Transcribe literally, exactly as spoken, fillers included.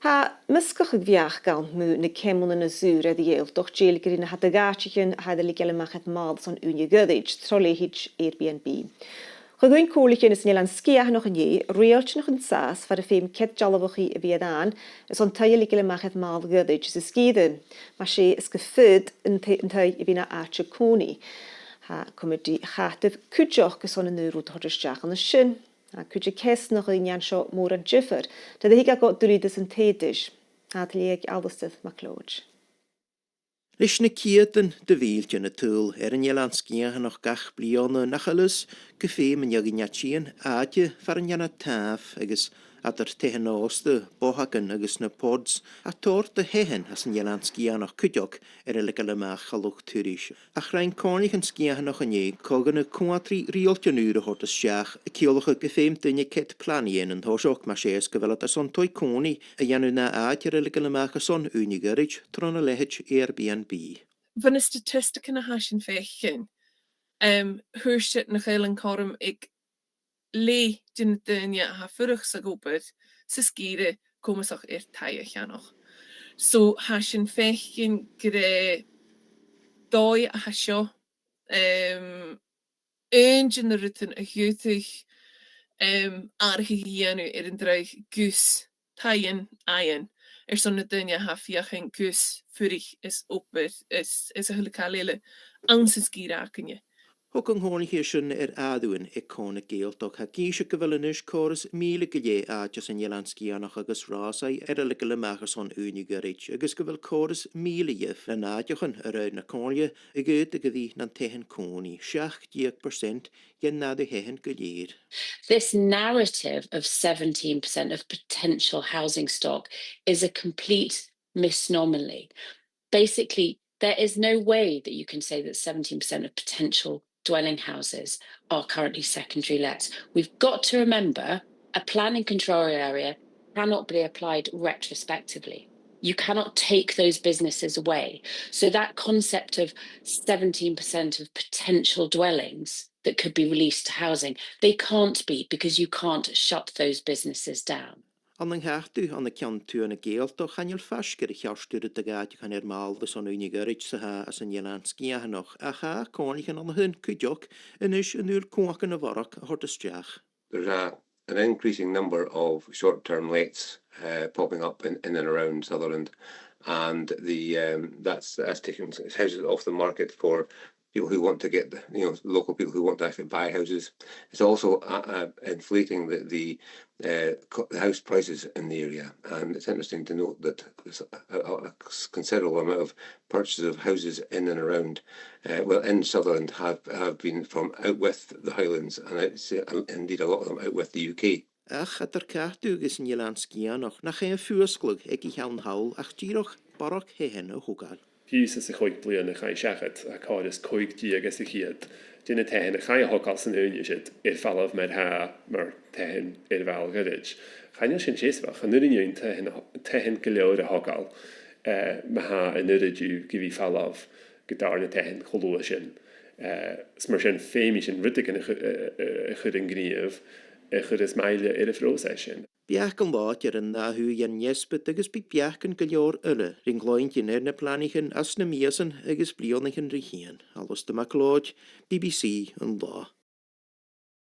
Tha measgachadh bheachd ann mu na ceumannan as ùire air a' Ghàidhealtachd, dèiligeadh ri na h-àiteachan a tha air a leigeil a-mach air màl airson ùine ghoirid, tro leithid Airbnb. Chuir comhairlichean san Eilean Sgitheanach an-dè riaghailtean an sàs far am feum cead dealbhachaidh a bhith air fhaighinn airson taigh a leigeil a-mach air màl ghoirid san sgìre, mas e 's gum faod an t-, an taigh a bhith na àite-còmhnaidh. Tha comataidh chataibh cuideachd airson an aon rud a thoirt a-steach an sin. Tha cuid a' ceasnachadh an dèan seo mòran diofar, nuair a thig e gu doras an taigheadais. Tha tòrr aig Alasdair MacLeòid. Leis na ceudan de mhìltean a' tadhal air an Eilean Sgitheanach gach bliadhna, nach eil fhios gu feum an fheadhainn a' tighinn àite far an dèan iad tàmh agus eadar taighean-òsta, bothagan agus na pods, tha tòrr de thaighean às an Eilean Sgitheanach cuideachd air a leigeil a-mach do luchd-turais. Ach rinn Comhairliche na Sgitheanach an-dè cogadh na comatraidh riaghailtean ùra a thoirt a-steach, a' ciallachadh gu feum daoine cead plannaidh fhaighinn an toiseach, mas e 's gu bheil iad airson taigh-còmhnaidh a dhèanamh na àite air a leigeil a-mach airson ùine ghoirid, tron a leithid Airbnb. Bho na staitistichean a tha sinn a' faicinn, em, thuirt iad nach eil an cothrom aig leth de na daoine a tha a' fuireach 's ag obair san sgìre comasach air taigh a cheannach. So, tha sinn a' faicinn gur e dòigh a tha seo, em, aon de na rudan a dh'fhaodadh, em, atharrachadh a dhèanamh air an droch gus taighean fhaighinn airson na daoine a tha a' feuchainn gus fuireach is obair is, is a h-uile càil eile anns an sgìre againne. Thug an comhairliche sin air àireamhan aig Comhairle na Gàidhealtachd. Tha ag innse gu bheil a-nis còrr is mìle gu leth àite san Eilean Sgitheanach agus Ròsaigh air a leigeil a-mach airson ùine ghoirid, agus gu bheil còrr is mìle dhiubh nan àiteachan a rinn na comhairle a dh'fhaodadh a bhith nan taighean-còmhnaidh, seachd deug percent dhen àireamh thaighean gu lèir. This narrative of seventeen percent of potential housing stock is a complete misnomer. Basically, there is no way that you can say that seventeen percent of potential dwelling houses are currently secondary lets. We've got to remember, a planning control area cannot be applied retrospectively. You cannot take those businesses away. So that concept of seventeen percent of potential dwellings that could be released to housing, they can't be, because you can't shut those businesses down. Ann an Cataibh, ann an ceann a tuath na Gàidhealtachd, chan eil faisg air a' cheart uiread de dh'àiteachan air màl airson ùine ghoirid 's a tha às an Eilean Sgitheanach, ach tha comhairlichean ann a shin cuideachd a-nis an dùil cumhachdan a bharrachd a thoirt a-steach. There's a, an increasing number of short-term lets, uh, popping up in, in and around Sutherland, and the, um, that's, that's taking houses off the market for people who want to get, the, you know, local people who want to actually buy houses. It's also, uh, uh, inflating the, the, uh, co-, the house prices in the area. And it's interesting to note that s-, a, a, a considerable amount of purchases of houses in and around, uh, well, in Sutherland have, have been from out with the Highlands and out, and indeed a lot of them out with the U K. Ach eadar Cataibh agus an Eilean Sgitheanach, nach e am fuasgladh aig a' cheann thall ach dìreach barrachd thaighean a thogail. Fiù 's anns a' chòig bliadhna a chaidh seachad, tha còrr is còig deug às a' cheud de na taighean a chaidh a thogail san ùine sin air falbh mar-thà mar taighean air mhàl ghoirid. Chan eil sin seasmhach, an urrainn dhuinn taighean, taighean gu leòr a thogail, eh, ma tha an uiread dhiubh gu bhith a' falbh gu dàrna taighean cho luath sin. Eh, is mar sin feumaidh sinn rudeigin a chu-, eh, eh, a chur an gnìomh a chuireas maille air a' phròiseas sin. Beachdan làidir an dà thaobh dhen deasbad agus bidh beachdan gu leòr eile rin cluinntinn air na planaichean anns na mìosan agus bliadhnaichean ri thighinn. Alasdair MacLeòid, B B C An Là.